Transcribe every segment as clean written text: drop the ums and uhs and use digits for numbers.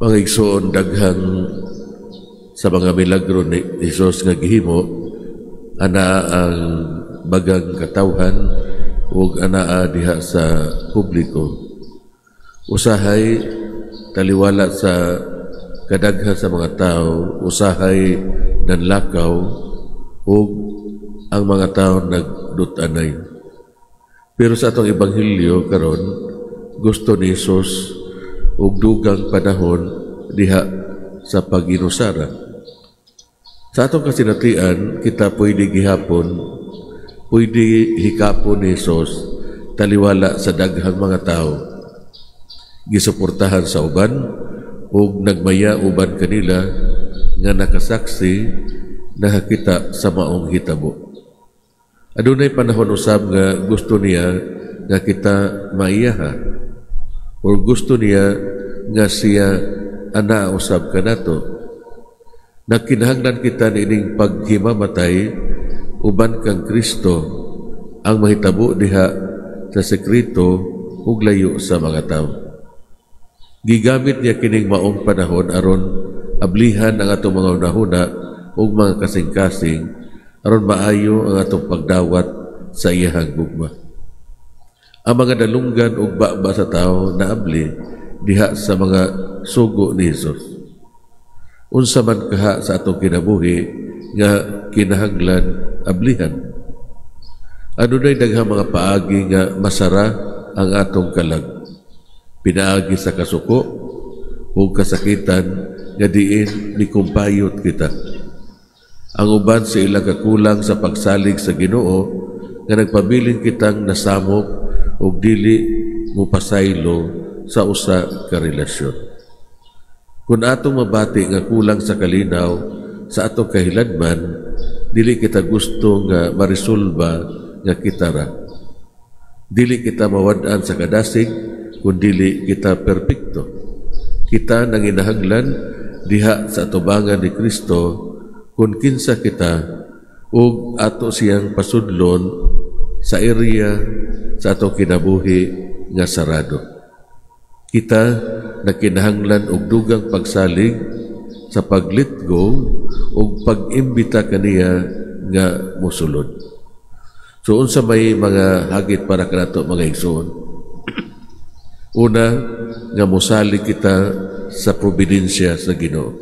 Mga igsoon, daghan sa mga milagro ni Jesus nga gihimo anaa ang bagang katawhan ug anaa diha sa publiko. Usahay taliwala sa kadaghan sa mga tao, usahay nanlakaw ug ang mga tao nagdut-anay. Pero sa atong ebanghelyo karon, gusto ni Jesus og dugang panahon diha sa pag-inusara. Sa atong kasinatian, kita pwede gihapon, pwede hikapon ni Jesus taliwala sa daghang mga tao. Gisuportahan sa uban ug nagmaya uban kanila nga nakasaksi nakakita sa maong hitabo. Adunay panahon usab nga gusto niya nga kita maiyaha or gusto niya nga siya ana usab kanato. Nagkinahanglan kita niining paghimamatay uban kang Kristo ang mahitabo diha sa sekreto ug layo sa mga tawo. Gigamit niya kining maong panahon aron ablihan ang atong mga hunahuna ug mga kasing-kasing aron maayo ang atong pagdawat sa iyahang gugma. Ang mga dalunggan ug baba sa tao naabli diha sa mga sugo ni Jesus. Unsa man kaha sa atong kinabuhi nga kinahanglan ablihan? Adunay daghang mga paagi nga masara ang atong kalag. Pinaagi sa kasuko o kasakitan nga diin nikumpayot kita. Ang uban sa ilang kakulang sa pagsalig sa Ginoo nga nagpabilin kitang nasamok ug dili mopasaylo sa usa ka relasyon. Kung atong mabati nga kulang sa kalinaw sa atong kahiladman, dili kita gusto nga maresolba nga kita ra. Dili kita mawad-an sa kadasig kung dili kita perpekto. Kita nanginahanglan diha sa atubangan ni Kristo kung kinsa kita ug ato siyang pasudlon sa area sa atong kinabuhi nga sarado. Kita nagkinahanglan og dugang pagsalig sa pag-let go ug pag-imbita kaniya nga mosulod. So unsa may mga hagit para kanato, mga igsoon? Una, nga mosalig kita sa providensya sa Ginoo.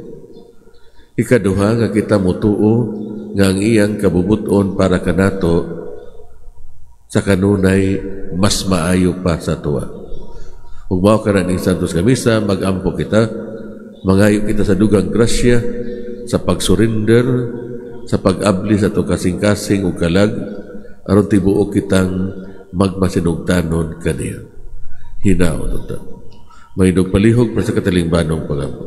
Ikaduha, nga kita motuo nga ang iyang kabubuton para kanato sa kanunay mas maayo pa sa atoa. Ug mao karon ning Santos nga Misa, magampo kita, mangayo kita sa dugang grasya sa pag-surrender, sa pag-abli sa atong kasing-kasing ug kalag aron tibuok kitang magmasinugtanon kaniya. Hinaot unta. Mahindog palihog para sa katilingbanong pagampo.